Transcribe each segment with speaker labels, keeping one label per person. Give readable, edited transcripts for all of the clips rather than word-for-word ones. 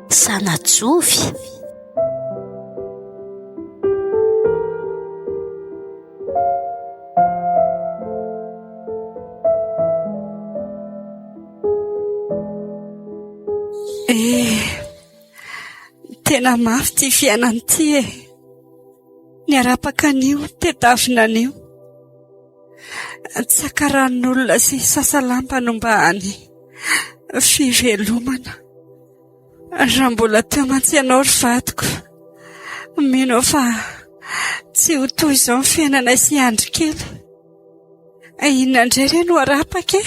Speaker 1: Zana-jovy.
Speaker 2: Eh, tena mafy ity fiainana ity e. Ny arapaka anio, tedavina anio. Tsakaran'olona sy sasalamba no mba any fivelomana. Raha mbola teo mantsy ianao ry vadiko, mino aho fa tsy ho toy izao ny fiainanay sy Andry kely. Inona indray re no arapaka e?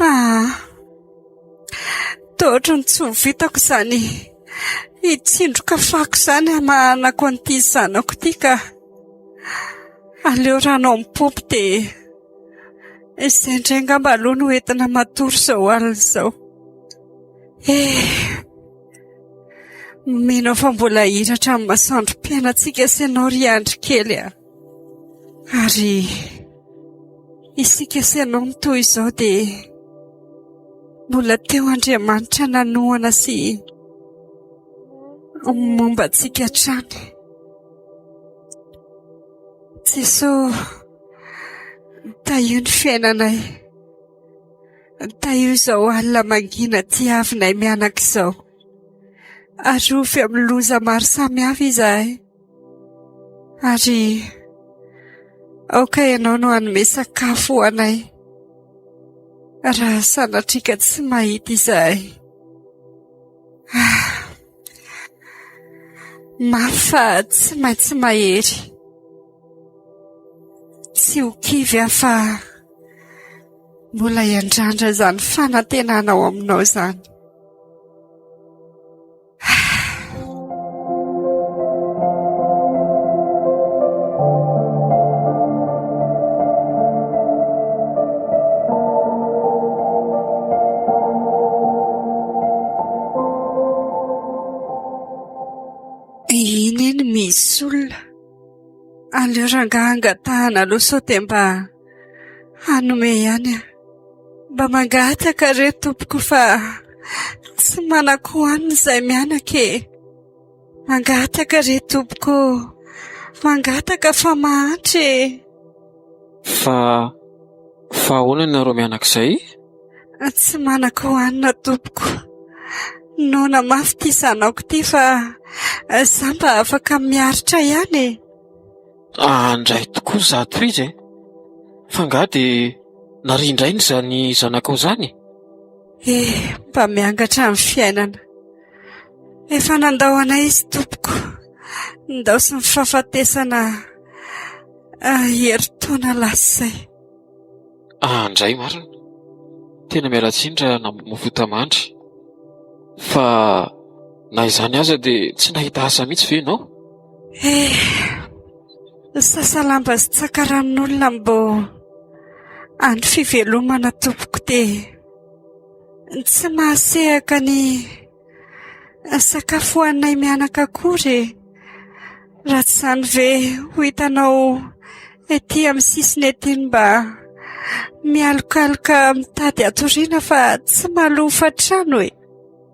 Speaker 2: Ah, toa ohatran'ny tsy ho vitako izany hitsindroka fako izany hamahanako an'ity zanako ity ka. Aleo rano amin'ny paompy dia izay indray angamba aloha no entina matory izao alina izao. Eh, mino aho fa mbola hiratra amin'ny masoandrom-piainantsika sy ianao ry Andry kely a. Ary isika sy ianao no toy izao dia mbola teo Andriamanitra nanohana sy momba antsika hatrany. Jeso, tahio ny fiainanay. Tahio izao alina mangina tiavinay mianaka izao. Arovy amin'ny loza maro samihafa izahay. Ary aoka ianao no hanome sakafo ho anay. Raha sanatria ka tsy mahita izahay. Ah. Mafy fa tsy maintsy mahery. Tsy ho kivy aho fa mbola hiandrandra izany fanantenana ao aminao izany. Iny eny misy olona. Aleo rangahy angatahana aloha sao dia mba hanome ihany aho. Mba mangataka re tompoko fa tsy manan-kohanina izahay mianaka e. Mangataka re tompoko ô, mangataka fa mahantra e.
Speaker 3: Fa fa ahoana ianareo mianaka izay?
Speaker 2: Tsy manan-kohanina tompoko. Noana mafy ity zanako ity fa za mba afaka miaritra ihany e.
Speaker 3: Andray tokoa izato izy e! Fa angaha dia narindrainy izany zanakao izany e?
Speaker 2: Eh, mba miangatra ny fiainana. Efa nandao anay izy tompoko. Nindaosin'ny fahafatesana ah, herintaona lasa izay.
Speaker 3: Andray marina. Tena miala tsiny raha namofotamandry. Fa na izany aza dia tsy nahita asa mihitsy ve ianao?
Speaker 2: Eh, sasa lamba sy tsakaran'olona mbo any fivelomana tompoko dia tsy mahasehaka ny sakafo hohaninay mianaka akory e. Raha tsy izany ve ho hitanao ety amin'ny sisiny ety ny mba mialokaloka mitady hatoriana fa tsy mahalofa trano e.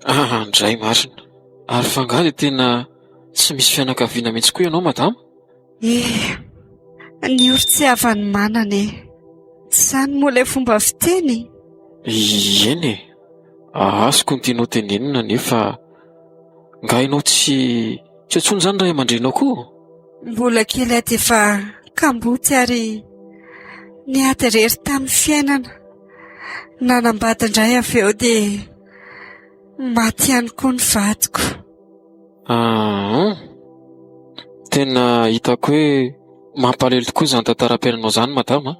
Speaker 3: Andray marina. Ary fa angaha dia tena tsy misy fianakaviana mihitsy koa ianao madama?
Speaker 2: Eh, ny ory tsy havan'ny manana e. Tsy izany moa ilay fomba fiteny?
Speaker 3: Eny e, azoko ny tianao tenenina nefa nga ianao tsy tsy antsoina izany ray aman-dreninao koa?
Speaker 2: Mbola kely aho dia efa kamboty ary niady irery tamin'ny fiainana. Nanambady indray avy eo dia maty ihany koa ny vadiko.
Speaker 3: Aa! Tena hitako hoe mampalahelo tokoa izany tantaram-piainanao izany madama a!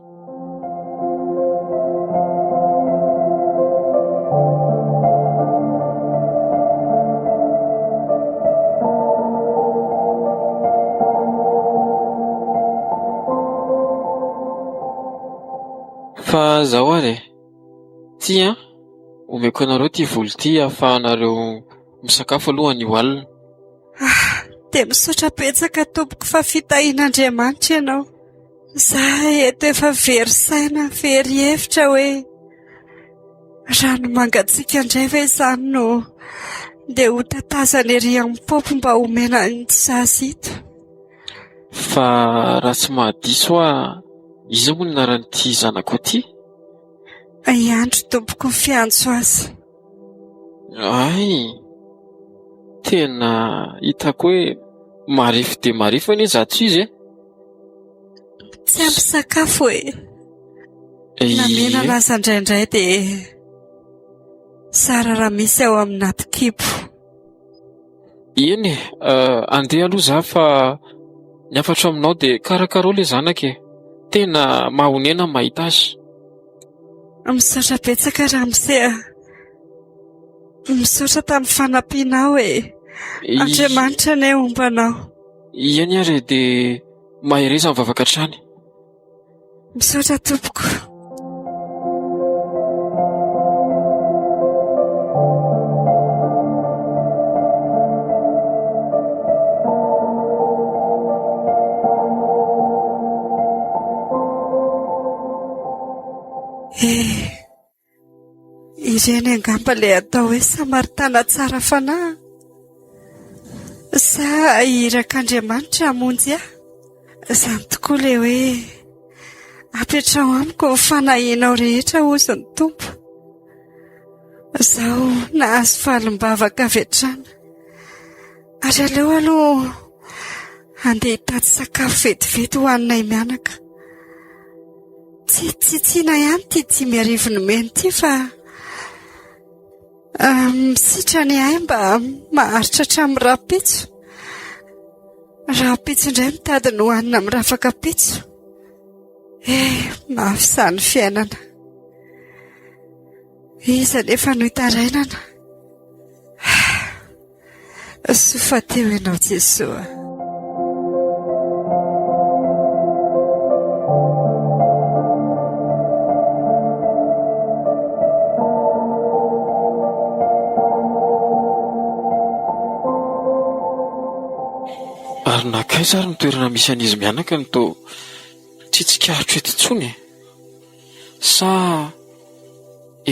Speaker 3: Fa zao ary e! Ty an, omeko anareo ty vola ity ahafahanareo. Misakafo aloha anio alina.
Speaker 2: Ah, dia misaotra betsaka tompoko fa fitahian'Andriamanitra ianao. Za eto efa very saina, very hevitra hoe rano mangatsiaka indray ve izany no dia ho tatazana ery amin'ny paompy mba homena an'ito zaza ito.
Speaker 3: Fa raha tsy mahadiso aho, iza moa ny anaran'ity zanakao ity?
Speaker 2: I Andry tompoko ny fiantso azy.
Speaker 3: Hay! Tena hitako hoe marefo dia marefo anie izato izy e!
Speaker 2: Tsy ampy sakafo e! Na mihinana aza indraindray dia zara raha misy ao aminaty kibo.
Speaker 3: Eny e, andeha aloha za fa ny hafatro aminao dia karakarao ilay zanaka e! Tena mahonena ny mahita azy.
Speaker 2: Misaotra betsaka ramose a! Misaotra tamin'ny fanampianao e! Andriamanitra anie homba anao.
Speaker 3: Eny ary e, dia mahereza mivavaka hatrany.
Speaker 2: Misaotra tompoko. Eh, ireny angamba ilay atao hoe Samaritana tsara fanahy. Sa irak'Andriamanitra hamonjy ahy? Izany tokoa ilay hoe apetraho amiko ny fanahianao rehetra hozy ny Tompo. Izaho nahazo valim-bavaka avy hatrany. Ary aleo aloha handeha hitady sakafo vetivety ho anay mianaka. Tsy tsitsiana ihany ity 5000 nomena ity fa ah, misitrana ahy mba maharitra hatramin'ny rahampitso. Rahampitso indray mitady ny hohanina amin'ny rafakapitso. Eh, mafy izany fiainana. Iza anefa no hitarainana? Soa fa teo ianao Jesoa.
Speaker 3: Ary nankaiza ary ny toerana misy an'izy mianaka no toa tsy tsikaritro eto intsony e? Sa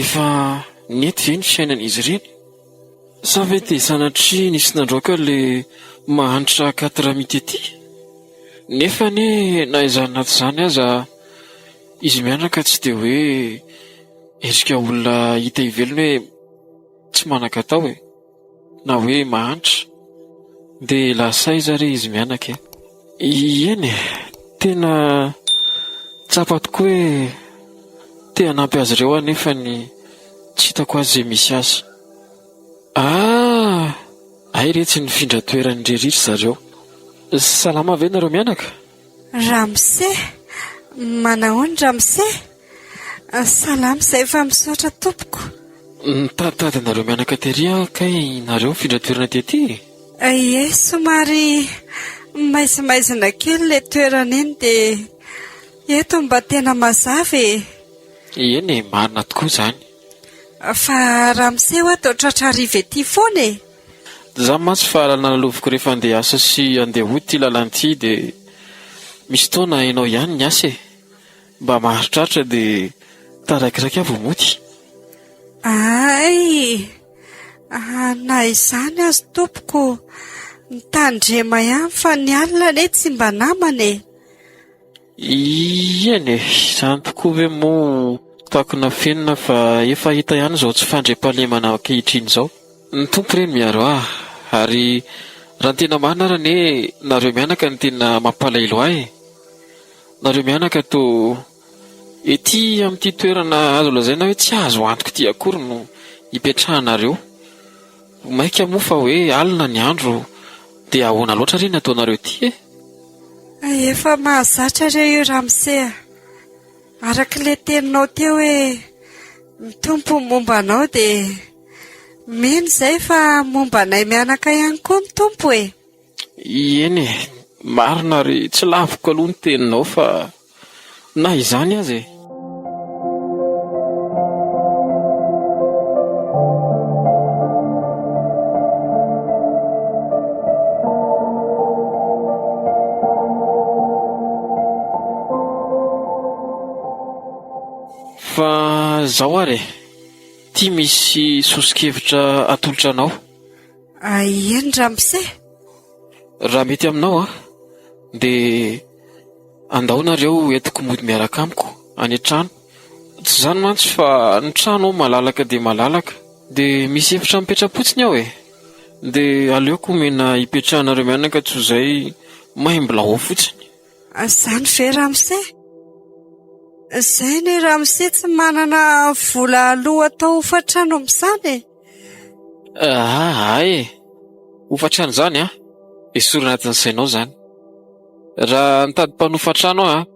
Speaker 3: efa nety ve ny fiainan'izy ireny? Sa ve dia sanatria nisy nandroaka le mahantra quatre mitety? Nefa anie na izany na tsy izany aza izy mianaka tsy dia hoe endrika olona hita ivelany hoe tsy manan-katao e! Na hoe mahantra. Dia lasa aiza re izy mianaka e? Eny e! Tena tsapa tokoa hoe te hanampy azy ireo aho nefa ny tsy hitako azy izay misy azy. Ah! Hay re tsy nifindra toerana irery ry zareo. Salama ve nareo mianaka?
Speaker 2: Ramose! Manahoana ramose? Salama izay fa misaotra tompoko.
Speaker 3: Nitaditady anareo mianaka tery aho kay nareo nifindra toerana tety e?
Speaker 2: Ie, somary maizimaizina kely ilay toerana iny dia eto mba tena mazava e!
Speaker 3: Eny e, marina tokoa izany.
Speaker 2: Fa ramose hoa toa tratra hariva ety foana e!
Speaker 3: Za mantsy fa nalaloviko rehefa andeha hiasa sy andeha hody ity lalana ity dia misy fotoana hainao ihany ny asa e! Mba maharitraritra dia taraikiraiky aho vao mody.
Speaker 2: Hay! Na izany aza tompoko, mitandrema ihany fa ny alina anie tsy mba namana e!
Speaker 3: Ieny e, izany tokoa ve moa takona afenina fa efa hita ihany izao tsy fandriampahalemana ankehitriny izao. Ny Tompo re no miaro ahy, ary raha ny tena marina ary anie nareo mianaka no tena mampalahelo ahy e. Nareo mianaka toa ety amin'ity toerana azo lazaina hoe tsy azo antoka ity akory no ipetrahanareo. Mainka moa fa hoe alina ny andro dia ahoana loatra re ny ataonareo ety e?
Speaker 2: Efa mahazatra re io ramose a! Araka ilay teninao teo hoe ny Tompo momba anao dia mino izay fa momba anay mianaka ihany koa ny Tompo e!
Speaker 3: Eny e, marina ary tsy laviko aloha ny teninao fa na izany aza e! Zao ary e, ty misy soso-kevitra atolotra anao.
Speaker 2: Eny ramose.
Speaker 3: Raha mety aminao an, dia andao nareo entiko mody miaraka amiko any an-trano. Tsy izany mantsy fa ny trano ao malalaka dia malalaka. Dia misy efitra mipetra-potsiny ao e. Dia aleoko omena hipetrahanareo mianaka toy izay maimbo ao fotsiny.
Speaker 2: Izany ve ramose? Izay anie ramose tsy manana vola aloha atao hofantrano amin'izany e.
Speaker 3: Aa e! Hofantrano izany an! Esory anatin'ny sainao izany. Raha nitady mpanofa trano aho an,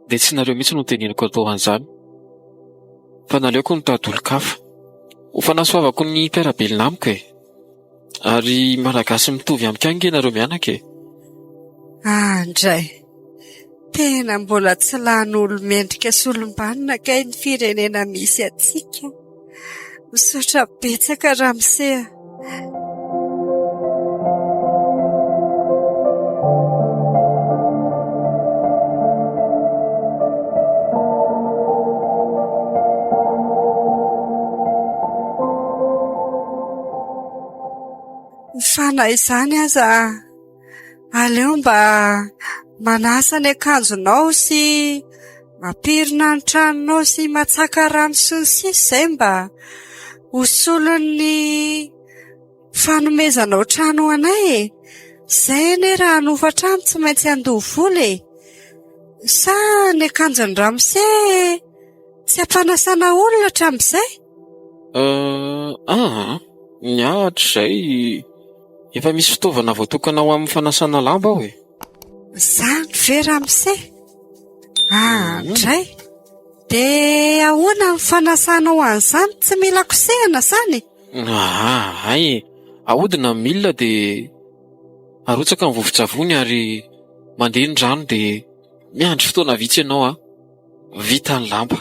Speaker 3: dia tsy nareo mihitsy no teneniko atao an'izany. Fa naleoko nitady olon-kafa. Ho fanasoavako ny mpiara-belona amiko e! Ary Malagasy mitovy amiko ange nareo mianaka e!
Speaker 2: Andray! Tena mbola tsy lany olo-mendrika sy olom-banona kay ny firenena misy antsika. Misaotra betsaka ramose a! Fa na izany aza, aleo mba manasa ny akanjonao sy mampirina ny tranonao sy matsaka rano sy ny sisa izay mba ho solon'ny fanomezanao trano ho anay e! Izay anie raha hanofa trano tsy maintsy handoa vola e! Sa ny akanjon'i ramose tsy ampanasana olona hatramin'izay?
Speaker 3: Aa, ny ahy hatrizay efa misy fitaovana voatokana ho amin'ny fanasana lamba aho e.
Speaker 2: Izany ve ramose? Ah, ndray. Dia ahoana ny fanasanao an'izany? Tsy mila kosehina izany?
Speaker 3: Aa, hay e. Ahodina ny milina dia arotsaka ny vovon-tsavony ary mandeha ny rano dia miandry fotoana vitsy ianao an. Vita ny lamba.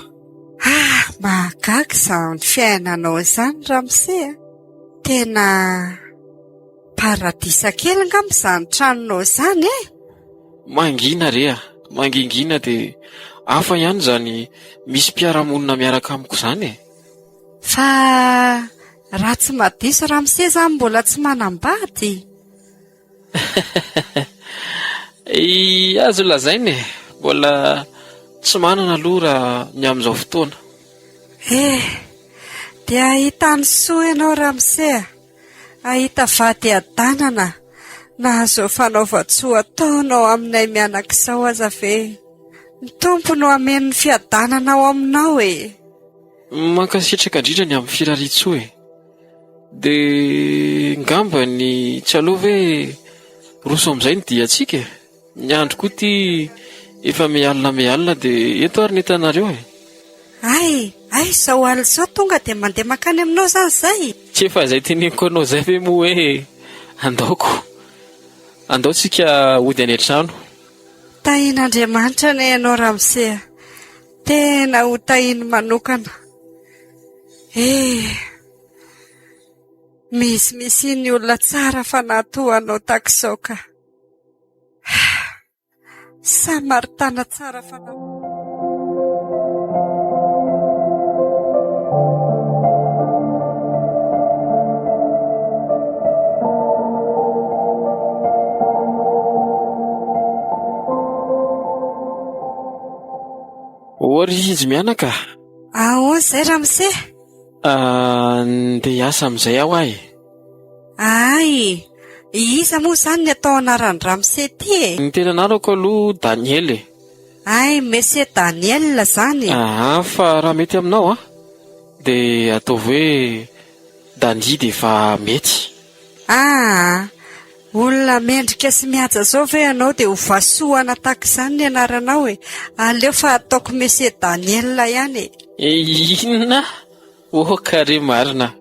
Speaker 2: Ah, mahagaga izany fiainanao izany ramose a. Tena paradisa kely angamba izany tranonao izany e.
Speaker 3: Mangina re a, mangingina dia hafa ihany izany misy mpiara-monina miaraka amiko izany e.
Speaker 2: Fa raha tsy madiso ramose izany mbola tsy manambady?
Speaker 3: Azo lazaina e, mbola tsy manana aloha raha ny amin'izao fotoana.
Speaker 2: Eh, dia hahita ny soa ianao ramose a! Hahita vady hadanana na izao fanaovan-tsoa ataonao aminay mianaka izao aza ve? Ny Tompo no hameno ny fiadanana ao aminao e!
Speaker 3: Mankasitraka indrindra ny amin'ny firarian-tsoa e! Dia ngamba ny tsy aleo ve roso amin'izay ny diantsika e? Ny andro koa ity efa mialina mialina dia eto ary ny entanareo e!
Speaker 2: Hay, hay izao alina izao tonga dia mandeha mankany aminao izany izay?
Speaker 3: Tsy efa izay teneniko anao izay ve moa hoe andaoko, andao tsika hody any an-trano.
Speaker 2: Tahin'Andriamanitra anie ianao ramose a! Tena ho tahiny manokana. Eh! Misimisy ny olona tsara fanahy toa anao tahaka izao ka. Samaritana tsara fanahy.
Speaker 3: Ô ry izy mianaka.
Speaker 2: Ahoana izay ramose?
Speaker 3: Ndeha hiasa amin'izay aho ahy e.
Speaker 2: Hay! Iza moa izany ny atao anaran-dramose ity e?
Speaker 3: Ny tena anarako aloha Daniel e.
Speaker 2: Hay, Monsieur Daniel izany e.
Speaker 3: Aa, fa raha mety aminao an, dia ataovy hoe Dandy dia efa mety.
Speaker 2: Aa, olona mendrika sy mihaja zao ve ianao dia ho vasohana tahaka izany ny anaranao e? Aleo fa ataoko Monsieur Daniel ihany
Speaker 3: e. Inona? Oka re marina.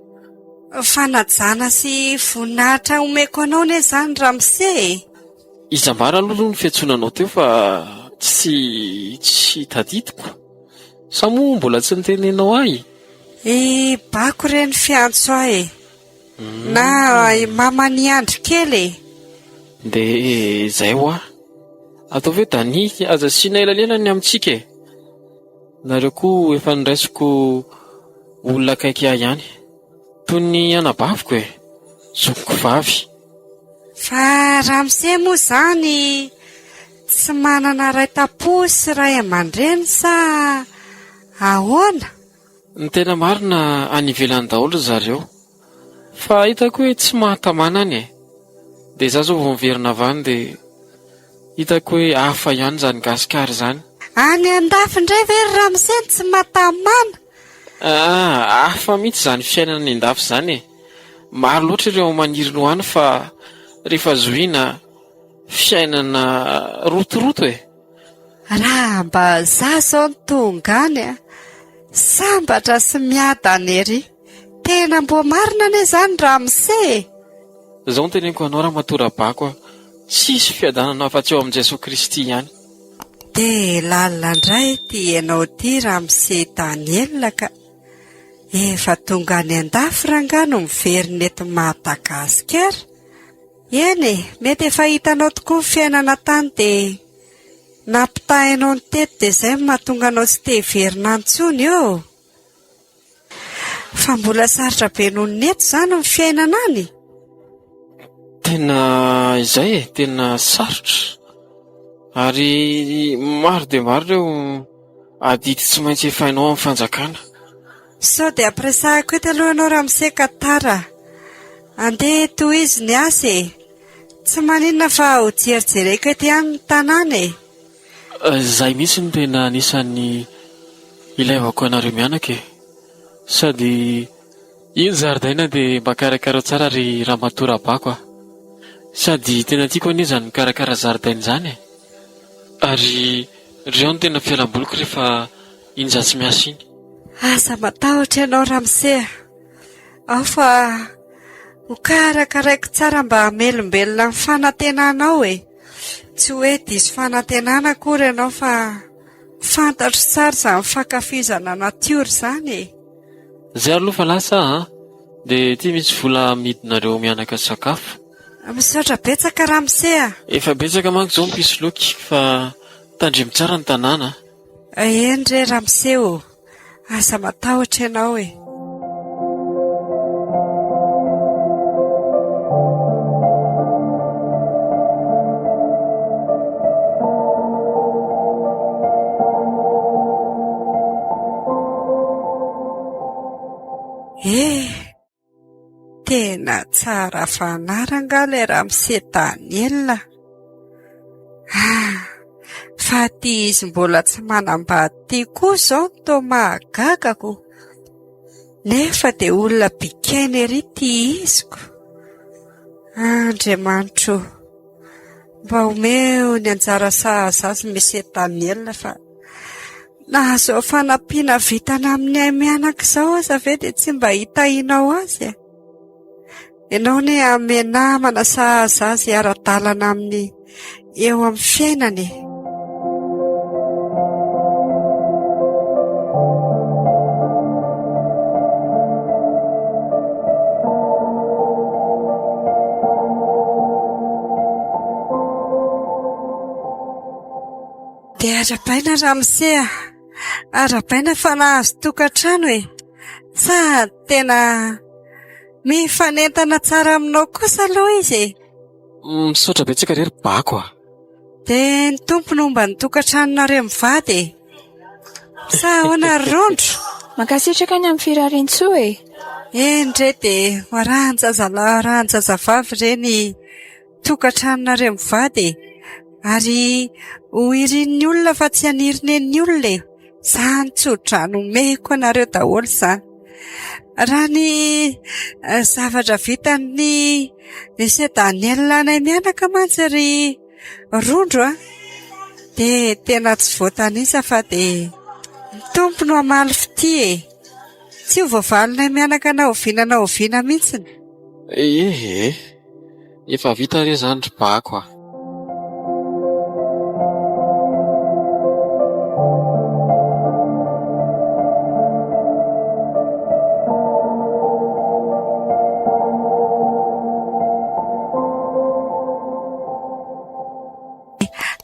Speaker 2: Fanajana sy voninahitra omeko anao anie izany ramose e.
Speaker 3: Iza marina aloha no fiantsoana anao teo fa tsy tsy tadidiko. Sa moa mbola tsy nitenenao ahy?
Speaker 2: I Bako re ny fiantso ahy e. Na i maman'i Andry kely e!
Speaker 3: Dia izay hoa. Ataovy hoe Dany, aza asiana elanelany ny amintsika e! Nareo koa efa noraisiko Olona akaiky ahy ihany. Toy ny anabaviko e! Zokiko vavy.
Speaker 2: Fa ramose moa izany tsy manana ray tam-po sy ray aman-dreny sa ahoana?
Speaker 3: Ny tena marina any ivelany daholo ry zareo. Fa hitako hoe tsy mahatamana any e! Dia za zao vao miverina avy any dia hitako hoe hafa ihany izany Gasikara izany.
Speaker 2: Any andafy indray ve ry ramose no tsy mahatamana?
Speaker 3: Aa, hafa mihitsy izany fiainana any andafy izany e! Maro loatra ireo maniry ny ho any fa rehefa zohiana fiainana rotoroto e!
Speaker 2: Raha mba za zao no tonga any a! Sambatra sy miadana ery! Tena mbô marina anie zany ramose e!
Speaker 3: Zao no teneniko anao ramatoa Rabako a! Tsisy fiadanana afa-tsy ao amin'i Jesoa Kristy ihany.
Speaker 2: Dia lalina indray ity ianao ity ramose Daniel ka! Efa tonga any an-dafy rangahy no miverina eto Madagasikara? Eny e, mety efa hitanao tokoa ny fiainana tany dia nampitahainao ny teto dia izay no mahatonga anao tsy te hiverina any intsony ô! Fa mbola sarotra be noho ny eto izany ny fiainana any?
Speaker 3: Tena izay e, tena sarotra. Ary maro dia maro ireo adidy tsy maintsy efainao amin'ny fanjakana.
Speaker 2: Sao dia ampiresahako eto aloha ianao ramose ka tara. Andeha tohizo ny asa e. Tsy maninona fa ho jerijereko eto ihany ny tanàna e.
Speaker 3: Izay mihitsy no tena anisan'ny ilaivako anareo mianaka e. Sady iny zaridaina dia mba karakarao tsara ry ramatoa Rabako a. Sady tena tiako anie izany mikarakara zaridaina izany e. Ary ireo no tena fialamboliko rehefa iny za tsy miasa iny.
Speaker 2: Aza matahotra ianao ramose a! Ao fa ho karakaraiko tsara mba hamelombelona ny fanantenanao e! Tsy hoe diso fanantenana akory ianao fa fantatro tsara izany fankafizana natiora izany e!
Speaker 3: Zay aloha fa lasa aho an! Dia ity misy vola amidinareo mianaka sakafo.
Speaker 2: Misaotra betsaka ramose a!
Speaker 3: Efa betsaka manko izao ny mpisoloky fa tandremo tsara ny tanàna a!
Speaker 2: Eny re ramose ô! Aza matahotra ianao e! Eh! Tena tsara fanahy rangahy ilay ramose Daniel a! Ah! Fa ity izy mbola tsy manambady ity koa izao no toa mahagaga ko! Nefa dia olona bikaina ery ity iziko! Andriamanitro ô! Mba omeo ny anjara sahaza azy Monsieur Daniel fa na izao fanampiana vitana amin'ny ahy mianaka izao aza ve dia tsy mba hitahianao azy e? Ianao anie hanome namana sahaza azy hiara-dalana aminy eo amin'ny fiainana e. Dia arahabaina ramose a! Arahabaina fa nahazo tokantrano e! Sady tena mifanentana tsara aminao kosa aloha izy e!
Speaker 3: Misaotra betsaka re ry Bako a!
Speaker 2: Dia ny Tompo no homba ny tokantranonareo mivady e! Sa ahoana ry Rondro?
Speaker 1: Mankasitraka ny amin'ny firarian-tsoa e!
Speaker 2: Eny re dia ho arahan-jazalahy arahan-jazavavy re ny tokantranonareo mivady e! Ary ho irin'ny olona fa tsy haniry nen'ny olona e! Izany tso-drano omeko anareo daholo izany. Raha ny zavatra vitan'ny Monsieur Daniel anay mianaka mantsy ry Rondro a, dia tena tsy voatanisa fa dia ny Tompo no hamaly fitia e! Tsy ho voavalinay mianaka na oviana na oviana mihitsiny.
Speaker 3: Ee, efa vita re izany ry Bako a!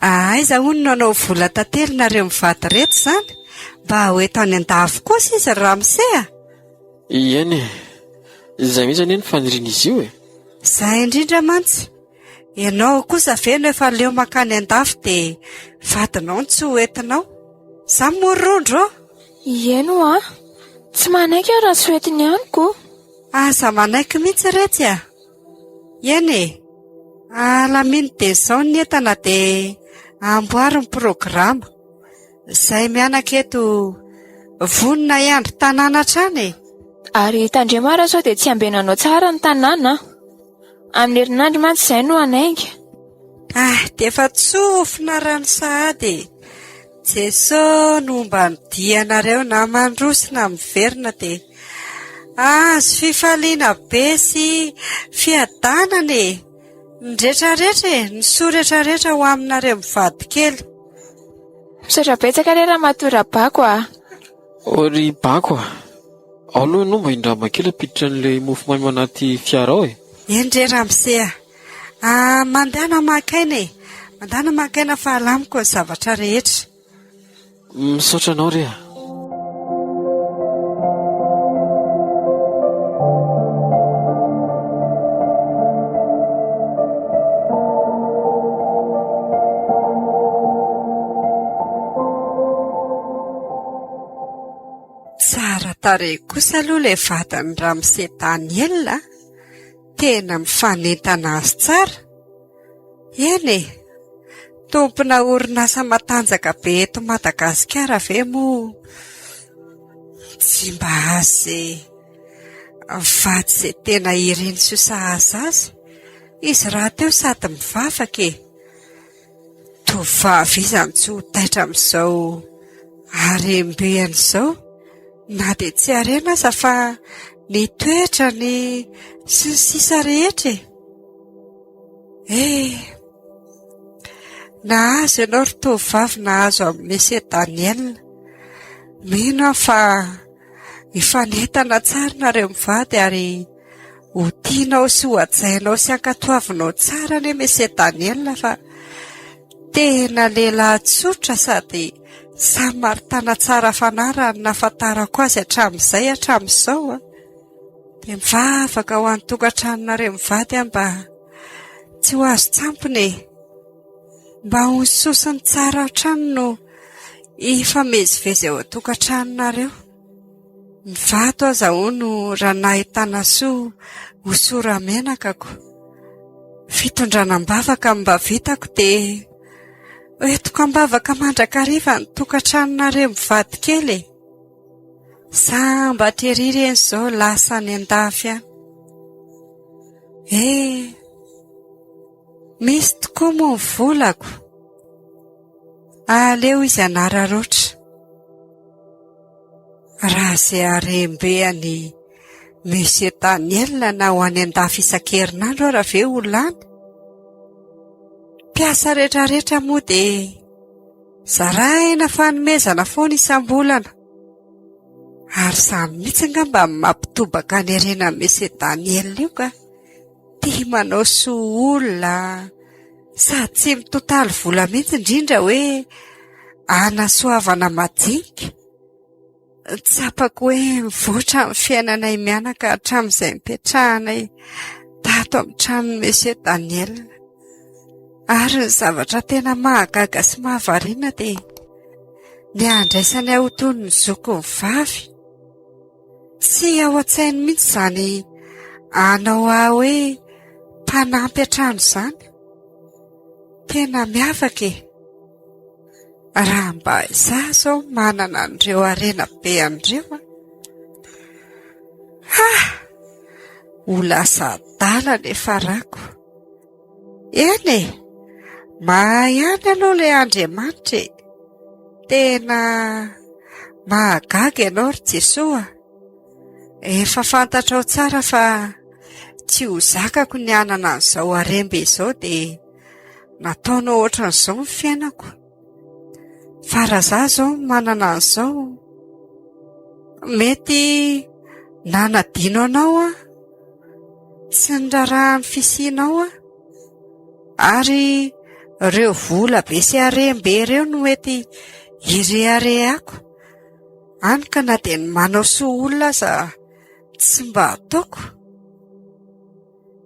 Speaker 2: Aiza hono no hanao vola tantely nareo mivady ireto izany? Mba ho eto any an-dafy kosa izy ry ramose a!
Speaker 3: Eny e! Izay mihitsy anie no fanirian'izy io e!
Speaker 2: Izay indrindra mantsy! Ianao kosa ve no efa leo mankany an-dafy dia vadinao no tsy ho entinao? Izany moa ry Rondro ô!
Speaker 1: Eny hoa! Tsy manaiky aho raha tsy ho entiny ihany ko!
Speaker 2: Aza manaiky mihitsy retsy a! Eny e! Alamino dia izao ny entana dia amboary ny programa. Izay mianaka eto vonona hiandry tanàna hatrany e!
Speaker 1: Ary tandremo ara sao dia tsy ambenanao tsara ny tanàna an! Amin'ny herinandro mantsy izay no hanainga.
Speaker 2: Ah, dia efa tsofina rano sahady e! Jeso no homba ny dianareo na mandroso na miverina dia azo fifaliana be sy fiadanana e! Ny retraretra e! Ny soa retraretra ho aminareo mivady kely.
Speaker 1: Misaotra betsaka re Ramatoa Rabako a!
Speaker 3: O ry Bako a! Ao aloha ianao mba hindrama kely hampiditra an'ilay mofomamy ao anaty fiara ao e!
Speaker 2: Eny re ramose a! Ah, mandehana maka aina e! Mandehana maka aina fa alamiko ny zavatra rehetra.
Speaker 3: Misaotra anao re a!
Speaker 2: Tsara tarehy kosa aloha ilay vadin'i ramose Daniel a! Tena mifanentana azy tsara. Eny e! Tompona orinasa matanjaka be eto Madagasikara ve moa tsy mba azy vady izay tena iriny sy ho sahaza azy? Izy rahateo sady mivavaka e! Tovovavy iza no tsy ho taitra amin'izao harem-beany izao na dia tsy harena aza fa ny toetrany sy ny sisa rehetra e! Eh! Nahazo ianao ry tovovavy nahazo amin'i Monsieur Daniel. Mino aho fa hifanentana tsara nareo mivady ary ho tianao sy ho hajainao sy hankatoavinao tsara anie Monsieur Daniel fa tena lehilahy tsotra sady samaritana tsara fanahy raha ny nahafantarako azy hatramin'izay hatramin'izao a. Dia mivavaka ho an'ny tokantranonareo mivady aho mba tsy ho azon-tsampona e! Mba ho ny soa sy ny tsara hatrany no hifamezivezy ao an-tokantranonareo. Ny vato aza hono raha nahitana soa hosora-menakako. Fitondrana am-bavaka no mba vitako dia hoentiko am-bavaka mandrakariva ny tokantranonareo mivady kely e! Sambatra ery reny izao lasa any an-dafy any. Eh! Misy tokoa moa ny volako. Aleo izy hanararaotra. Raha izay harem-be an'i Monsieur Daniel na ho any an-dafy isan-kerinandro ara ve ho lany? Mpiasa rehetrarehetra moa dia zaraina fanomezana foana isam-bolana. Ary izany mihitsy angamba no mampitobaka ny harenan'i Monsieur Daniel io ka. Tia manao soa olona sady tsy mitotaly vola mihitsy indrindra hoe hanasoavana madinika. Tsapako hoe mivoatra ny fiainanay mianaka hatramin'izay nipetrahanay tato amin'ny tranon'i Monsieur Daniel. Ary ny zavatra tena mahagaga sy mahavariana dia ny handraisany ahy ho toy ny zokiny vavy. Tsy ao an-tsainy mihitsy izany hanao ahy hoe mpanampy an-trano izany. Tena miavaka e! Raha mba izaho izao manana an'ireo harena be an'ireo an! Ha! Ho lasa adala ny farako. Eny e! Mahay ihany aloha ilay Andriamanitra e! Tena mahagaga ianao ry Jesoa a! Efa fantatrao tsara fa tsy ho zakako ny hanana an'izao harem-be izao dia nataonao ohatran'izao ny fiainako. Fa raha izaho izao manana an'izao, mety nanadino anao aho. Tsy niraharaha ny fisianao aho. Ary ireo vola be sy harem-be ireo no mety hireharehako. Hany ka na dia ny manao soa olona aza. tsy mba ataoko.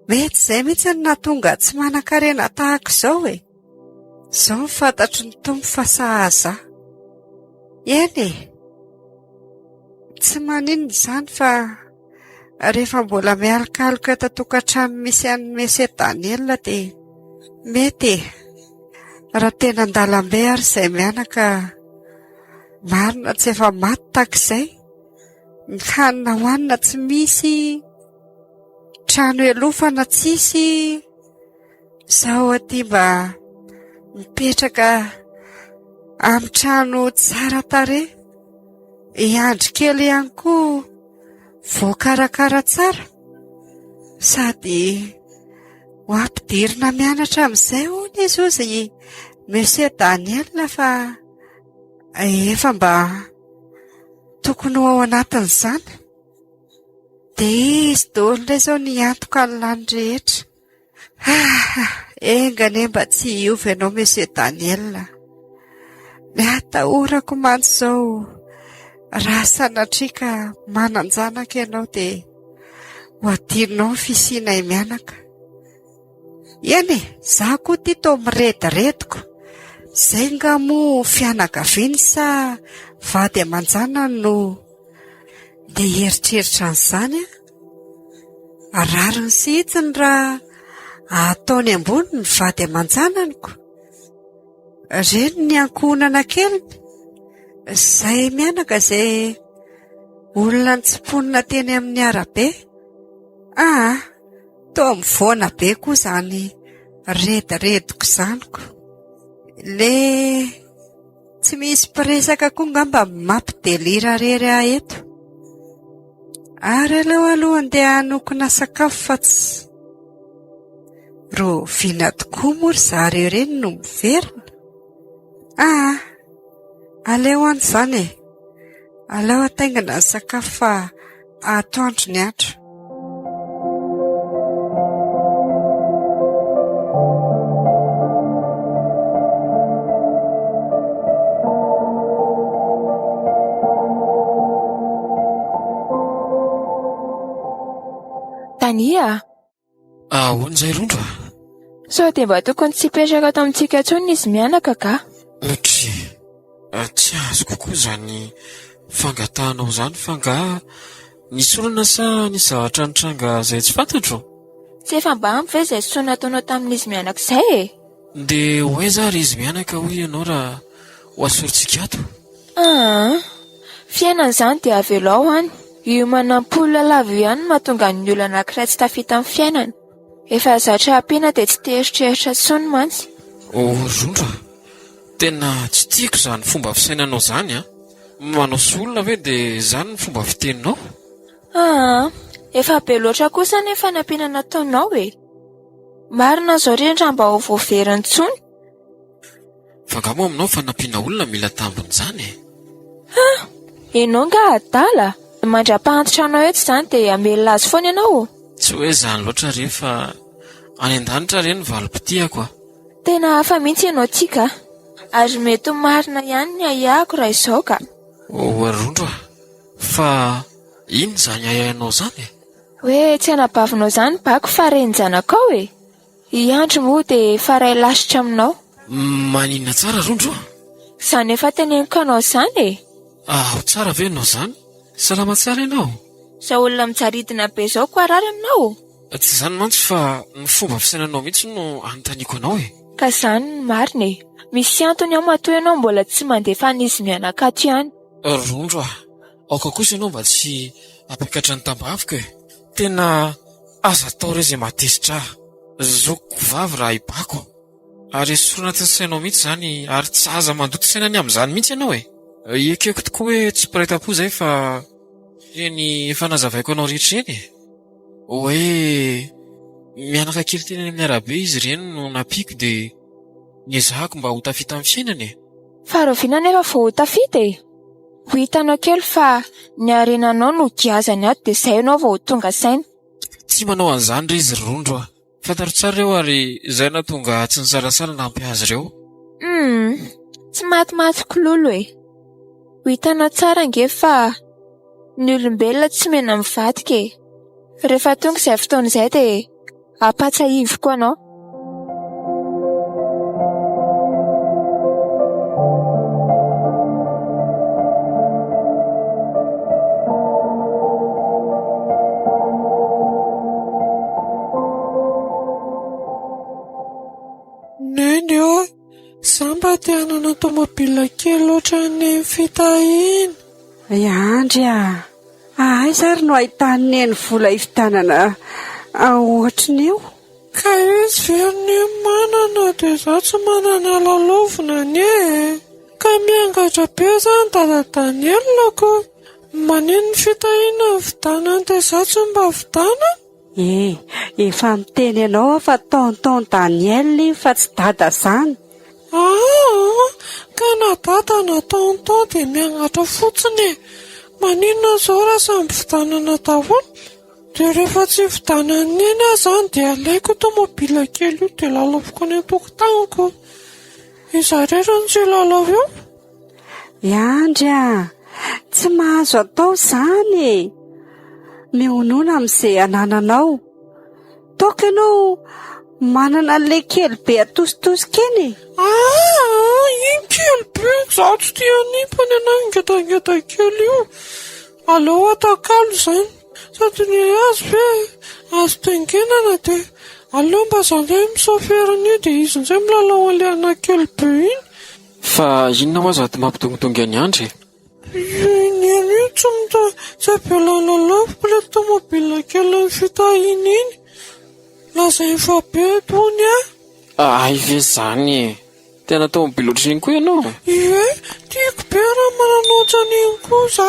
Speaker 2: Mety izay mihitsy no nahatonga ahy tsy manan-karena tahaka izao e. Izao no fantatry ny Tompo fa sahaza ahy. Eny e! Tsy maninona izany fa rehefa mbola mialokaloka eto an-tokantrano misy an'i Monsieur Daniel dia mety e! Raha tena an-dalambe ary izay mianaka marina tsy efa maty tahaka izay. Ny hanina hohanina tsy misy, trano ialofana tsisy. Izaho aty mba mipetraka amin'ny trano tsara tarehy. I Andry kely ihany koa voakarakara tsara sady ho ampidirina mianatra amin'izay hono izy hozy i Monsieur Daniel fa efa mba tokony ho ao anatin'izany. Dia izy daholo indray izao ny hiantoka ny lany rehetra. Ah, enga anie mba tsy hiova ianao Monsieur Daniel. Ny atahorako mantsy izao raha sanatria ka manan-janaka ianao dia ho adinonao ny fisianay mianaka. Eny e, izaho koa ity toa miredirediko. Izay nga moa fianakaviany sa vady aman-janany no dia hieritreritra an'izany aho? Rariny sy hitsiny raha ataony ambony ny vady aman-jananiko. Reny ny ankohonana keliny, izay mianaka izay olona nitsimponina teny amin'ny arabe. Aa, toa mivoana be koa izany redirediko izany ko. Le Tsy misy mpiresaka koa ngamba mampidelira rery ahy eto. Ary aleo aloha andeha hanokona sakafo fa tsy... Rahoviana tokoa moa ry zareo ireny no miverina? Aa, aleo any izany e. Aleo ataingina ny sakafo fa atoandro ny andro.
Speaker 1: Tania a!
Speaker 3: Ahoana izay Rondro a?
Speaker 1: Sao dia mba tokony tsy hipetraka ato amintsika intsony izy mianaka ka?
Speaker 3: Otry, tsy azoko koa izany fangatahanao izany fa angaha nisy olana sa nisy zavatra nitranga izay tsy fantatro?
Speaker 1: Tsy efa mba ampy ve izay soa nataonao tamin'izy mianaka izay e?
Speaker 3: Dia ho aiza ary izy mianaka hoy ianao raha ho asorintsika ato?
Speaker 1: Aa! Fiainana izany dia avelao any. Io manam-polona lava io ihany no mahatonga ny olona anankiray tsy tafita amin'ny fiainana. Efa zatra ampiana dia tsy te hieritreritra intsony mantsy.
Speaker 3: Oh Rondro a! Tena tsy tiako izany fomba fisainanao izany an! Manao soa olona ve dia izany ny fomba fiteninao?
Speaker 1: Aa! Efa be loatra kosa anie ny fanampiana nataonao e! Marina izao re raha mba ho voaverina intsony.
Speaker 3: Fa angaha moa aminao fanampiana olona mila tambiny izany e?
Speaker 1: Ha! Ianao angaha adala? Mandra-pahantitra anao eto izany dia hamelona azy foana ianao?
Speaker 3: Tsy hoe izany loatra re fa any an-danitra re ny valim-pitiako a!
Speaker 1: Tena hafa mihitsy ianao ity ka! Ary mety ho marina ihany ny ahiahiko raha izao ka!
Speaker 3: Oa Rondro a! Fa inona izany ahiahinao izany e?
Speaker 1: Hoe tsy anabavinao izany Bako fa renin-janakao e! I Andry moa dia efa ray lasitra aminao.
Speaker 3: Maninona tsara Rondro a?
Speaker 1: Izany efa teneniko anao izany e!
Speaker 3: Ao tsara ve ianao izany? Salama tsara ianao?
Speaker 1: Izao olona mijaridina be izao ko harary aminao?
Speaker 3: Tsy izany mantsy fa ny fomba fisainanao mihitsy no anontaniako anao e!
Speaker 1: Ka izany no marina e! Misy antony ao matoa ianao mbola tsy mandefa an'izy mianaka ato ihany.
Speaker 3: Rondro a! Aoka kosa ianao mba tsy hampiakatra ny tambaviko e! Tena aza atao re izay mahatezitra ahy. Zokiko vavy raha hibako. Ary esory anatin'ny sainao mihitsy izany ary tsy aza mandoto saina ny amin'izany mihitsy ianao e! Ekeko tokoa hoe tsy mpiray tampo izahay fa ireny efa nazavaiko anao rehetra ireny e! Hoe mianaka kely teny amin'ny arabe izy ireny no nampiako dia niezahako mba ho tafita amin'ny fiainana e!
Speaker 1: Fa rahoviana anefa vao ho tafita e? Ho hitanao kely fa ny harenanao no giazany ato dia izay ianao vao ho tonga saina.
Speaker 3: Tsy manao an'izany re izy ry Rondro a! Fantaro tsara ireo ary izay nahatonga ahy tsy nisalasala nampy azy ireo.
Speaker 1: Humm! Tsy matimaty klolo e! Ho hitanao tsara ange fa. Ny olombelona tsy mena mivadika e. Rehefa tonga izay fotoana izay dia ampahatsiahiviko anao.
Speaker 4: Neny ô, za mba te hanana tomobila kely ohatran'ny Fitahiana.
Speaker 2: I Andry a! Aiza ary no ahitan'i Neny vola hividianana ohatran'io?
Speaker 4: Ka izy ve ry Neny manana dia za tsy manana lalaovina anie e! Ka miangatra be zany Dada Daniel ko! Maninona ny Fitahiana vidianany dia za tsy mba vidianana?
Speaker 2: E, efa miteny anao aho fa tonton Daniel iny fa tsy dada zany.
Speaker 4: Aa, ka na dada na tonton dia miangatra fotsiny e! Maninona izao raha samy vidanana daholo? Dia rehefa tsy vidanan'i Neny aho izany dia alaiko io tomobila kely io dia lalaoviko any an-tokotaniko. Iza irery no tsy hilalao eo?
Speaker 2: I Andry a! Tsy mahazo atao izany e! Mionona amin'izay anananao. Taoko ianao manana an'ilay kely be atositosika iny e!
Speaker 4: Aa! Iny kely be iny, izaho tsy tia an'iny fa ny anah ngedangeda kely io. Aleo atakalo izany. Sady ny azy ve azo taingenana dia aleo mba izaho indray mi-chauffeur an'io dia izy indray milalao an'ilay anah kely be iny.
Speaker 3: Fa inona hoa sady mampidongidongy an'i Andry e?
Speaker 4: Io Neny io tsy mita tsy avelan'i Lalaoviko ilay tomobila kelin'ny fitahiana iny. Lazainy fa be tony aho.
Speaker 3: Hay ve izany e! Tena tomobila ohatran'iny koa ianao?
Speaker 4: Ie, tiako be raha manana ohatran'iny koa za.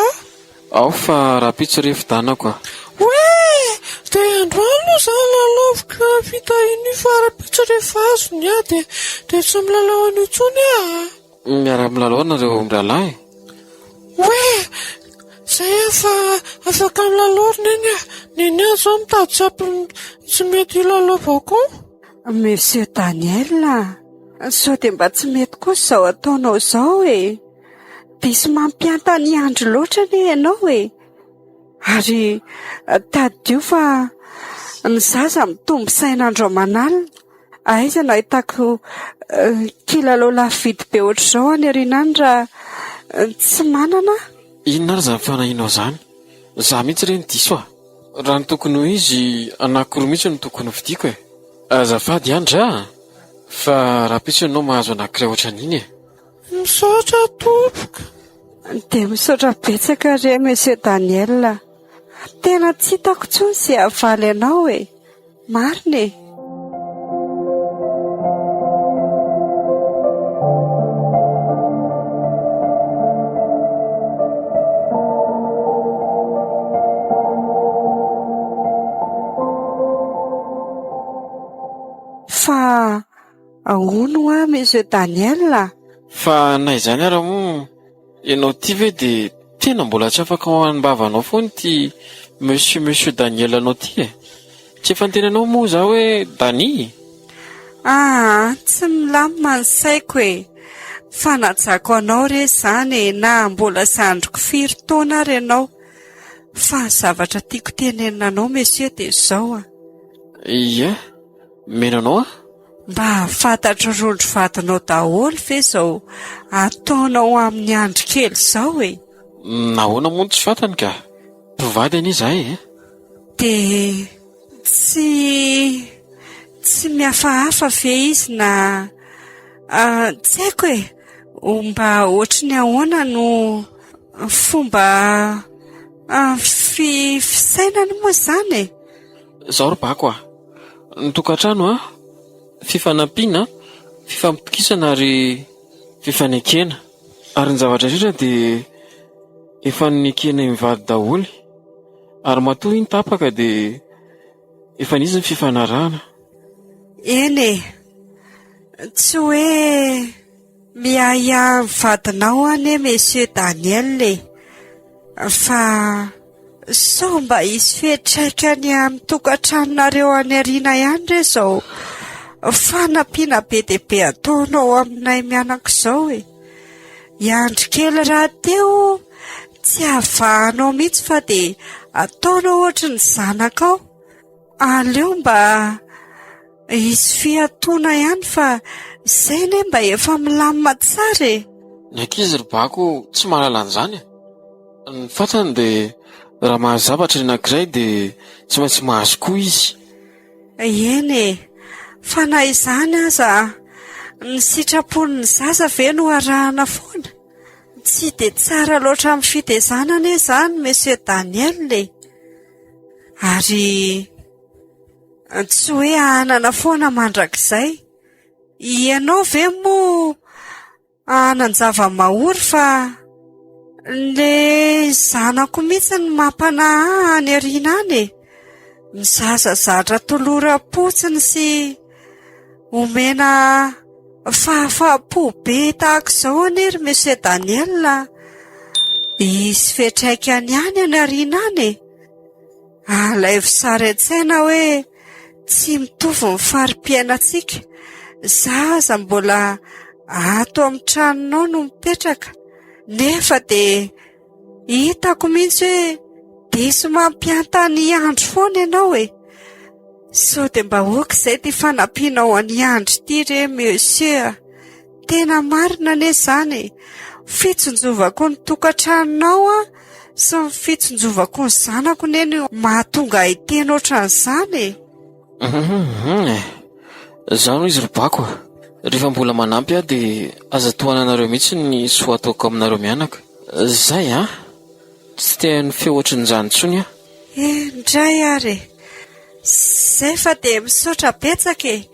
Speaker 3: Ao fa rahampitso re fidanako a!
Speaker 4: Oe! Dia androany aloha za lalaoviko io fitahiana io fa rahampitso rehefa azo ny ahy dia dia tsy milalao an'io intsony aho a!
Speaker 3: Miara-milalao nareo mirahalahy e!
Speaker 4: Oe! Zay aho fa afaka milalao ry Neny a! Neny aho izao mitady tsy ampy tsy mety hilalaovako.
Speaker 2: Monsieur Daniel a! Sao dia mba tsy mety kosa izao ataonao izao e! Diso mampihanta an'i Andry loatra anie ianao e! Ary tadidio fa ny zaza mitombo saina andro aman'alina. Aiza no ahitako kilalao lafo vidy be ohatr'izao any aoriana any raha tsy manana aho?
Speaker 3: Inona ary izany fanahianao izany? Izaho mihitsy re no diso a! Raha ny tokony ho izy, anankiroa mihitsy no tokony hovidiako e! Azafady Andry a! Fa rahampitso ianao mahazo anankiray ohatran'iny e!
Speaker 4: Misaotra tompoko.
Speaker 2: Dia misaotra betsaka re Monsieur Daniel a. Tena tsy hitako intsony izay havaly anao e. Marina e. Fa Ahoana hoa Monsieur Daniel a?
Speaker 3: Fa na izany ara moa, ianao ity ve dia tena mbola tsy afaka ao am-bavanao foana ity Monsieur Monsieur Daniel anao ity e? Tsy efa niteny anao moa izaho hoe Dani?
Speaker 2: Aa, tsy milamina ny saiko e! Fanajako anao re izany e, na mbola zandriko firy taona ary ianao. Fa ny zavatra tiako tenenina anao Monsieur dia izao a.
Speaker 3: Ie. Mino anao aho.
Speaker 2: Mba fantatry rondro vadinao daholo ve izao ataonao amin'ny andry kely izao e?
Speaker 3: Nahoana moa no tsy fantany ka? Mpivady anie izahay e!
Speaker 2: Dia tsy tsy mihafahafa ve izy na tsy haiko e! Mba ohatry ny ahoana no fomba fisainany moa izany e?
Speaker 3: Izao ry Bako a! Ny tokantrano a, fifanampiana, fifampitokisana ary fifanekena. Ary ny zavatra rehetra dia efa nekenay mivady daholo. Ary matoa iny tapaka dia efa nisy ny fifanarahana.
Speaker 2: Eny e! Tsy hoe miahiahy ny vadinao anie Monsieur Daniel e! Fa Sao mba hisy fiantraikany amin'ny tokantranonareo any aoriana ihany re izao fanampiana be dia be ataonao aminay mianaka izao e! I Andry kely rahateo. Tsy avahanao mihitsy fa dia ataonao ohatry ny zanakao. Aleo mba hisy fiatoana ihany fa izay anie mba efa milamina tsara e.
Speaker 3: Ny ankizy ry Bako tsy mahalala an'izany e. Ny fantany dia raha mahazo zavatra ny anankiray dia tsy maintsy mahazo koa izy.
Speaker 2: Eny e, fa na izany aza ny sitrapon'ny zaza ve no arahana foana? Tsy dia tsara loatra amin'ny fitezana anie izany Monsieur Daniel e. Ary tsy hoe hanana foana mandrakizay. Ianao ve moa hanan-java-mahory fa ilay zanako mihitsy no mampanahy ahy any aoriana any e. Ny zaza zatra toloram-potsiny sy omena Fahafaham-po be tahaka izao anie ry Monsieur Daniel a! Hisy fiantraikany ihany any aoriana any e! Alaivo sary an-tsaina hoe tsy mitovy ny fari-piainantsika. Za aza mbola ato amin'ny tranonao no mipetraka nefa dia Hitako mihitsy hoe diso mampianta an'i Andry foana ianao e! Sao dia mba ok izay ity fanampianao an'i Andry ity re monsieur a! Tena marina anie izany e! Fitsinjovako ny tokantranonao aho sy ny fitsinjovako ny zanako anie no mahatonga ahy hiteny ohatran'izany e!
Speaker 3: Hum e! Izaho no izy ry Bako a! Rehefa mbola manampy aho dia aza tohananareo mihitsy ny soa ataoko aminareo mianaka. Zay an! Tsy te haino feo ohatrin'izany intsony aho.
Speaker 2: Indray ary e! Zay fa dia misaotra betsaka e!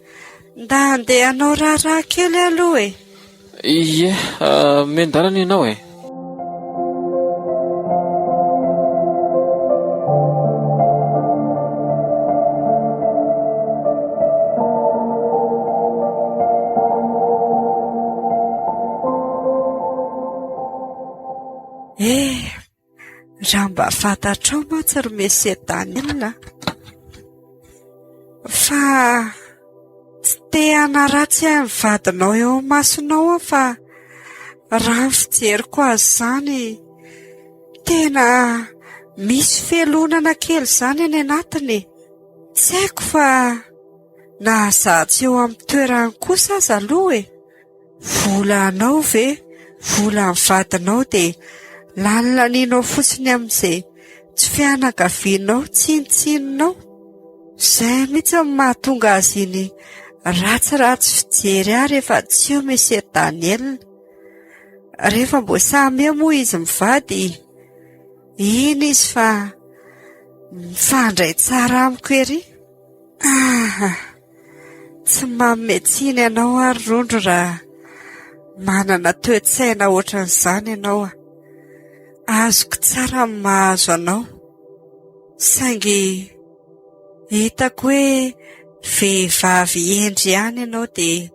Speaker 2: Nda handeha hanao raharaha kely aloha e!
Speaker 3: Ie, miandalana ianao e!
Speaker 2: Eh, raha mba fantatrao mantsy ry Monsieur Daniel a, fa tsy te hanaratsy ahy ny vadinao eo imasonao aho fa raha ny fijeriko azy izany tena misy fialonana kely izany any anatiny e. Tsy haiko fa na izaho tsy eo amin'ny toerany kosa aza aloha e. Vola anao ve? Vola an'ny vadinao dia lanilanianao fotsiny amin'izay tsy fianakavianao tsinontsinonao. Izay mihitsy no mahatonga azy iny ratsiratsy fijery ahy rehefa tsy eo Monsieur Daniel. Rehefa mbo samy eo moa izy mivady, iny izy fa mifandray tsara amiko ery. Ah! Tsy manome tsiny anao aho ry Rondro raha manana toe-tsaina ohatran'izany ianao a. Azoko tsara ny mahazo anao. Saingy hitako hoe vehivavy hendry ihany ianao dia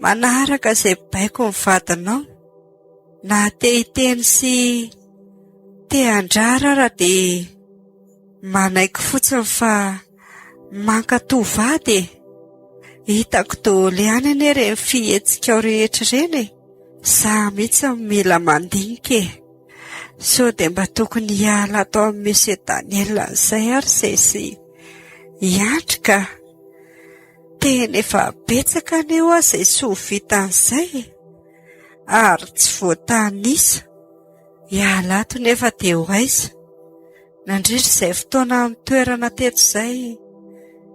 Speaker 2: manaraka izay baikon'ny vadinao. Na te hiteny sy te handrara ara dia Manaiky fotsiny fa mankatò vady e! Hitako daholo ihany anie ireny fihetsikao rehetra ireny e! Za mihitsy no mila mandinika e! Sao dia mba tokony hiala ato amin'i Monsieur Daniel an'izay ary izay sy hiandry ka! Tena efa betsaka anie hoa izay soa vitan'izay e! Ary tsy voatanisa! Hiala ato nefa dia ho aiza? Nandritra izay fotoana nitoerana teto izay,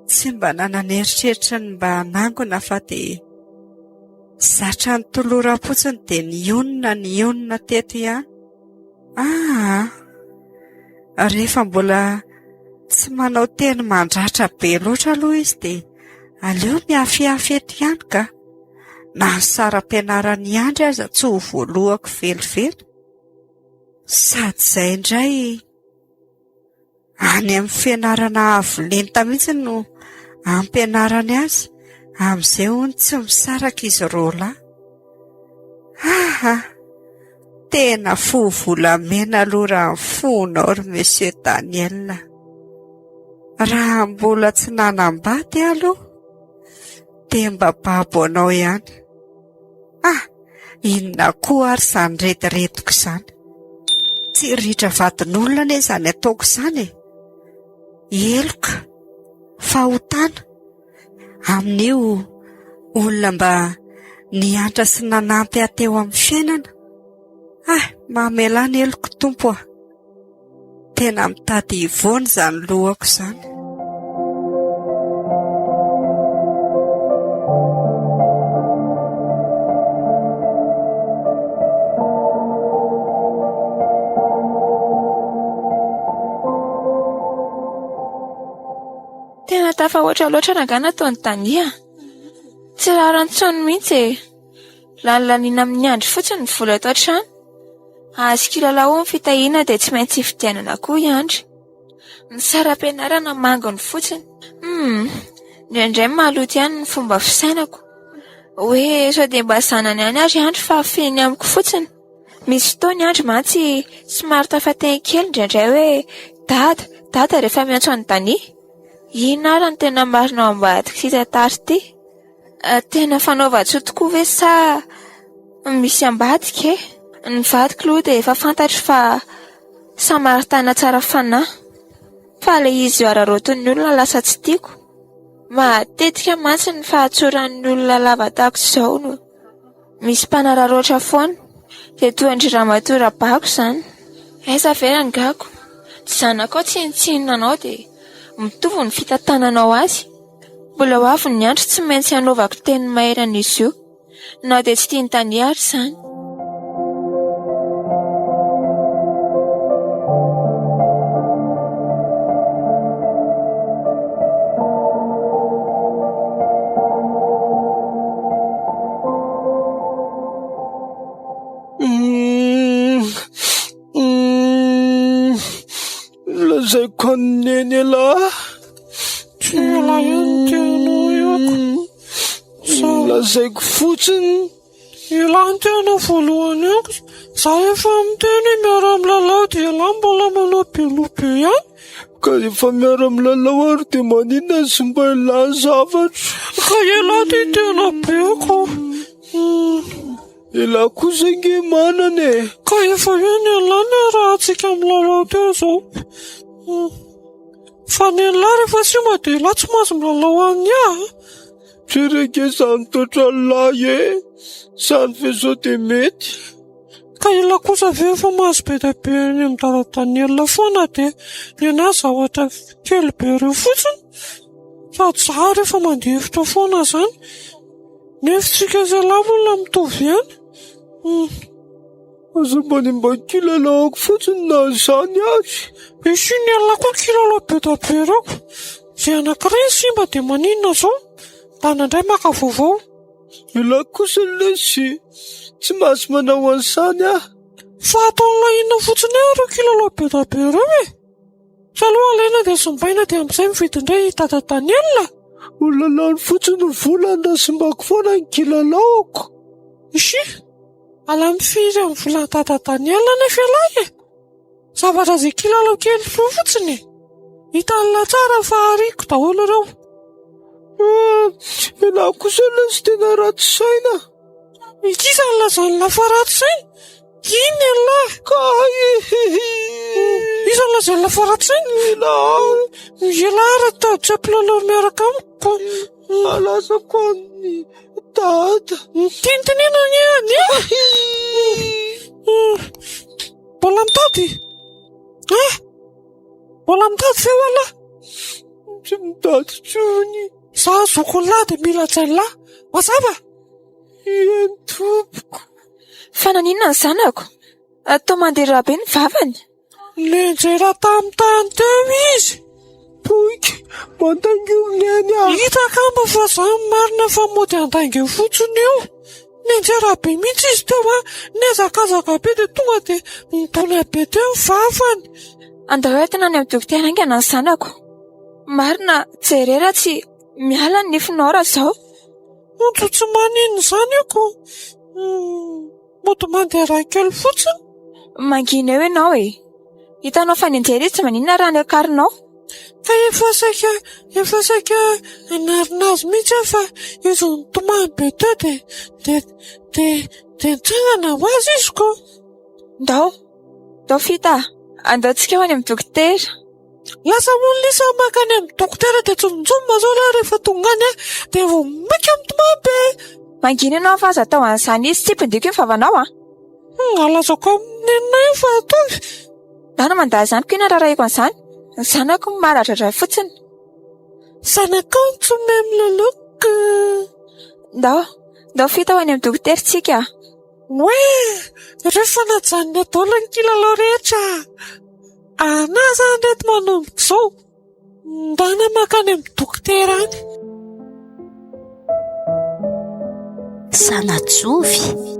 Speaker 2: tsy mba nanan'eritreritra ny mba hanangona fa dia zatra nitoloram-potsiny dia nionona nionona teto ihany. Aa! Rehefa mbola tsy manao teny mandratra be loatra aloha izy dia aleo miafiafy eto ihany ka. Na ny saram-pianaran'i Andry aza tsy ho voalohako velively. Sady izay indray any amin'ny fianarana avo lenta mihitsy no ampianarany azy, amin'izay hono tsy misaraka izy roalahy. Aha! Tena fo volamena aloha raha ny fonao ry Monsieur Daniel. Raha mbola tsy nanambady aho aloha dia mba babo anao ihany. Ah! Inona koa ary izany redirediko izany? Mitsiriritra vadin'olona anie izany ataoko izany e. Heloka, fahotana amin'io olona mba niantra sy nanampy ahy teo amin'ny fiainana. Ah, mamelà ny heloko Tompo a. Tena mitady hivoana izany lohako izany.
Speaker 1: Tena tafahoatra loatra rangahy nataon'i Dania. Tsy rariny intsony mihitsy e. Lanilaniana amin'ny andro fotsiny ny vola eto an-trano. Azo kilalao ny fitahiana dia tsy maintsy hividianana koa i Andry. Ny saram-pianarana manginy fotsiny. Hum, indraindray maloto ihany ny fomba fisainako. Hoe sao dia mba zanany ihany ary Andry fa fehiny amiko fotsiny. Misy fotoana i Andry mantsy somary tafateny kely indraindray hoe dada, dada rehefa miantso an'i Dania. Inona ary no tena marina ao ambadik'ity tantara ity? Tena fanaovan-tsoa tokoa ve sa misy ambadika e? Ny vadiko aloha dia efa fantatro fa samaritana tsara fanahy. Fa ilay izy araraotin'ny olona lasa tsy tiako. Matetika mantsy ny fahatsoran'ny olona lava tahaka izao no Misy mpanararaotra foana. Dia toa an-dry ramatoa Rabako izany. Aiza ve rangako? Tsy zanakao tsinontsinona anao dia mitovy ny fitantananao azy. Mbola ho avy ny andro tsy maintsy hanaovako teny mahery an'izy io. Na dia tsy tian'i Dania ary izany.
Speaker 4: Lazaiko an'i Neny ialahy. Tsy ialahy ihany no te hanao io ko. Lazaiko fotsiny. Ialahy no te hanao voalohany io ko. Za efa miteny hoe miara-milalao dia ialahy mbola manao be loha be ihany. Ka rehefa miara-milalao ary dia maninona no tsy mba ialahy zavatra? Ka ialahy ty tena be ko. Ialahy kosa ange manana e. Ka efa eo ny ialahy niarahantsika milalao teo izao. Fa ny an'lah rehefa simba dia ialahy tsy mahazo milalao an'i ahy. Tsy re ange izany toetran'lah e. Izany ve izao dia mety? Ka ialahy kosa ve efa mahazo be dia be any amin'i Dada Daniel foana dia ny an'ahy zavatra kely be ireo fotsiny? Sady za ary efa mandefitra foana izany. Nefa tsika sy ialahy mbola mitovy ihany. Aza manimba kilalaoko fotsiny na izany ary. Misy ny ialahy koa kilalao be dia be ireo. Izay anankiray simba dia maninona izao? Ndana indray maka vaovao. Ialahy kosa lesy tsy mahazo manao an'izany ah. Fa ataon'lah inona fotsiny eo ireo kilalao be dia be ireo e? Fa aloha alaina dia simbaina dia amin'izay mividy indray i Dada Daniel. Ho lalaony fotsiny ny volany raha simbako foana ny kilalaoko. Ishi, alany firy amin'ny volan'i Dada Daniel anefa ialahy e? Zavatra izay kilalao kely fo fotsiny e. Hitan'lah tsara fa ariako daholo ireo. Ialahy kosa lesy tena ratsy saina. Iza no nilazan'lah fa ratsy saina? Inona ialahy? Ka Iza no nilazan'lah fa ratsy saina? Ialahy. Ialahy ary tady tsy hampilalao miaraka amiko. Alazako an'i Dada. Mitenitenena anie anie. Mbola mitady? Ah! Mbola mitady ve ialahy? Tsy mitady intsony. Za zokin'lah dia mila hajain'lah. Mazava? Eny tompoko.
Speaker 1: Fa naninona ny zanako? Toa mandeha rà be ny vavany.
Speaker 4: Nianjera tamin'ny tany teo izy. Poika, mandainga io neny ah. Hita angamba fa zany marina fa mody handainga eo fotsiny io. Nianjera be mihitsy izy teo ah. Nihazakazaka be dia tonga dia nidona be teo ny vavany.
Speaker 1: Andao entina any amin'ny dokotera haingana ny zanako. Marina, jereo raha tsy miala ny nifinao raha izao.
Speaker 4: Ondry tsy maninona izany io ko. Mody mandeha rà kely fotsiny.
Speaker 1: Mangina eo ianao e. Hitanao fa nianjera izy tsy maninona raha noakarinao.
Speaker 4: Fa efa saika efa saika hanarina azy mihitsy aho fa izy nitomany be teo dia dia dia dia nitsangana ho azy izy ko.
Speaker 1: Ndao. Ndao Fita a! Andao tsika ho any amin'ny dokotera.
Speaker 4: Lasa hono Lisa mankany amin'ny dokotera dia tsontsomba zao lahy rehefa tonga any dia vao maika mitomany be.
Speaker 1: Mangina ianao fa aza atao an'izany izy, tsipindiko ny vavanao a!
Speaker 4: Alazako amin'ny nenina io fa ataovy.
Speaker 1: Nana mandà izany ko inona raharahiko an'izany? Ny zanako no maharadradra fotsiny.
Speaker 4: Zanakao no tsy omeny miloloka.
Speaker 1: Ndao, ndao Fita ho any amin'ny dokotera tsika.
Speaker 4: Oe! Ireo fa najanona daholo ny kilalao rehetra. Anà zany reto manomboka izao. Ndana mankany amin'ny dokotera any.
Speaker 5: Zanajovy.